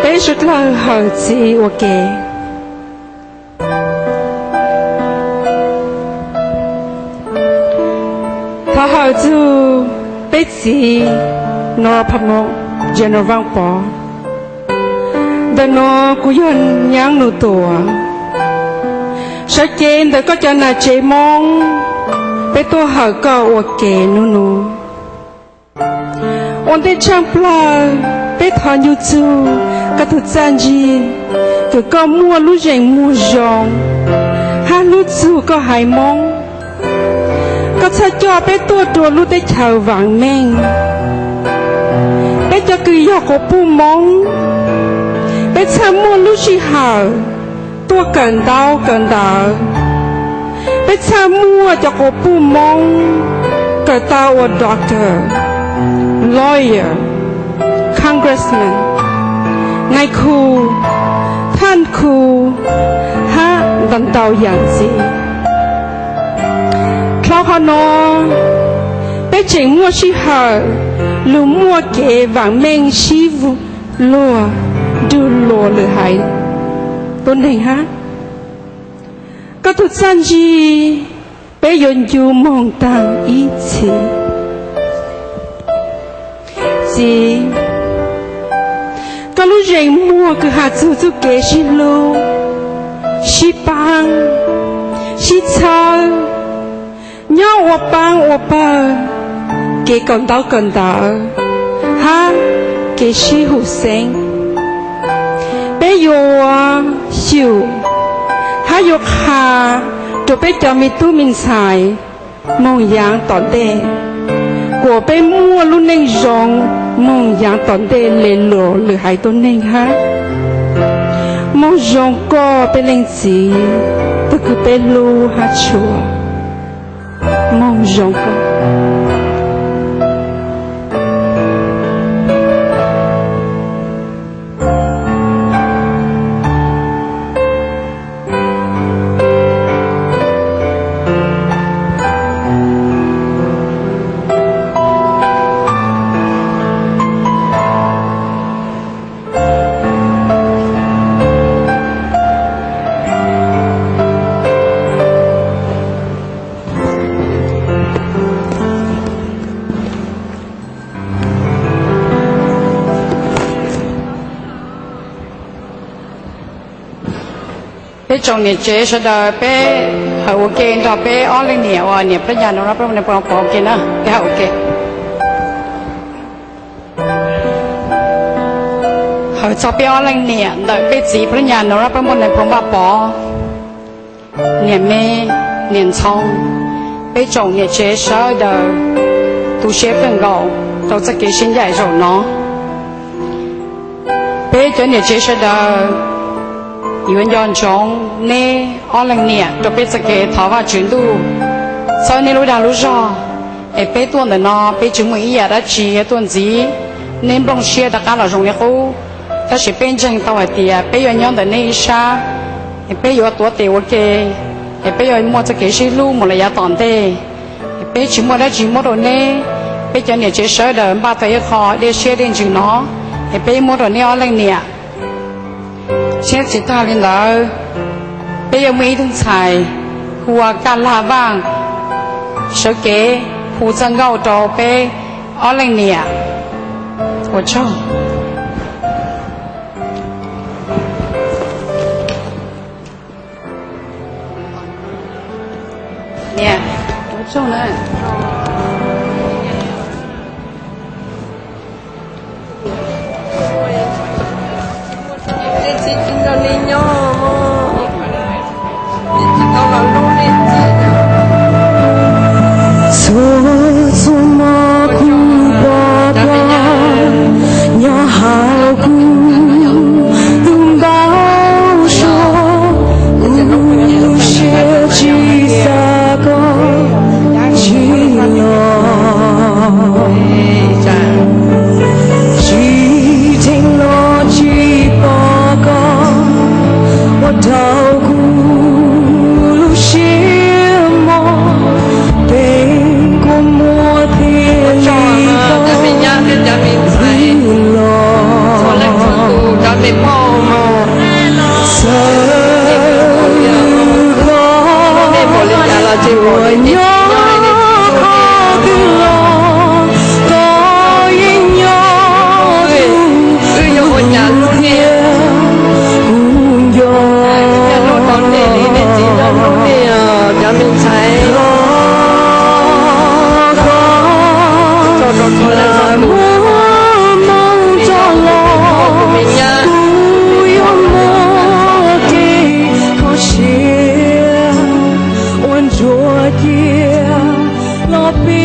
Peb sawv dlawg hawm txiv ua ke. Thov hawm txug peb txiv Nora Pham Moom, General Vaaj Pov. Ntawm nuav kuv yog Nyaab Nus Tuam. Sawv cev ntawm koj cov nam tsev Moob, peb tuaj hawm koj ua ke nub nua. Ua ntej tshaaj plawg, peb thov ncu txug koj tug txaj ntsig, kws koj muaj lub zeem muag zoo hab hlub txug koj haiv Moob. Koj txhaj coj peb tuaj rua lub teb chaws vaam meej. Peb cov kws yog quas puj Moob, peb txhaj muaj lub sij hawm tuaj kawm ntaub kawm ntawv. Peb txhaj muaj cov quas puj Moob kawm tau ua doctor, lawyer, congressman, nais khu, thaj khu, hab ntau ntau yaam ntxiv. Dlhau qhov nuav, peb tseem muaj sij hawm lug muaj kev vaam meej sib luag nrug luas lwm haiv tuab neeg hab. Koj tug txaj ntsig peb yuav ncu moog taag ib txhis. Txiv, koj lub zeem muag kws has txug txuj kev sib hlub, sib paab, sib txhawb, nyob ua paab ua pawg, kev kawm ntaub kawm ntawv, hab kev sib hum xeeb. Peb yuav xyum hab yuav qha rua peb cov me tub me ntxhais moog yaav tom ntej, kuas peb muaj lub neej zoo moog yaav tom ntej le luas lwm haiv tuab neeg hab. Moog zoo koj peb leej txiv, tug kws peb hlub hab tshua. Moog zoo koj. Peb tsoom niam tsev sawv daws, peb hawm ua ke nrog peb ob leeg niam uas niam Plab Nyas Nora Pham Moom Pov ua ke na, peb hawm ua ke. Hawm txog peb ob leeg niam ntawm peb txiv Plab Nyas Nora Pham Moom Pov, niam me, niam Ntxhoo, peb tsoom niam tsev sawv daws tu siab kawg nkaus rau txoj kev sib ncaim zaum no. Peb cov niam tsev sawv daws yuav nco ntsoov neb ob leeg niam rau peb txoj kev thov Vajtswv Ntuj txhawb neb lub dag lub zog, es peb tuaj ntawm no peb tsis muaj ib yam dab tsi tuaj ntxiv neb nplooj siab rov qab los zoo li qub, tab sis peb ntseeg tau hais tias peb yuav nyob ntawm neb ib sab, es peb yuav tuav tes ua ke, es peb yuav muaj txoj kev sib hlub mus lawm yav tom ntej. Es peb tsis muaj dab tsi muab rau neb, peb cov niam tsev sawv daws npaj tau ib qho dej siab dej ntsws no, es peb muab rau neb ob leeg niam. Tsis tag li ntawd, peb yuav muaj ib tug ntxhais hu ua Kaj Lag Vaaj sawv kev hu txoj nkauj rau peb ob leeg niam. Ua tsaug. Niam, ua tsaug na. Txhua txhua mo kuv pom koj nyob hauv kuv lub npaum suav, kuv lub siab tsis xav koj tsis los. Happy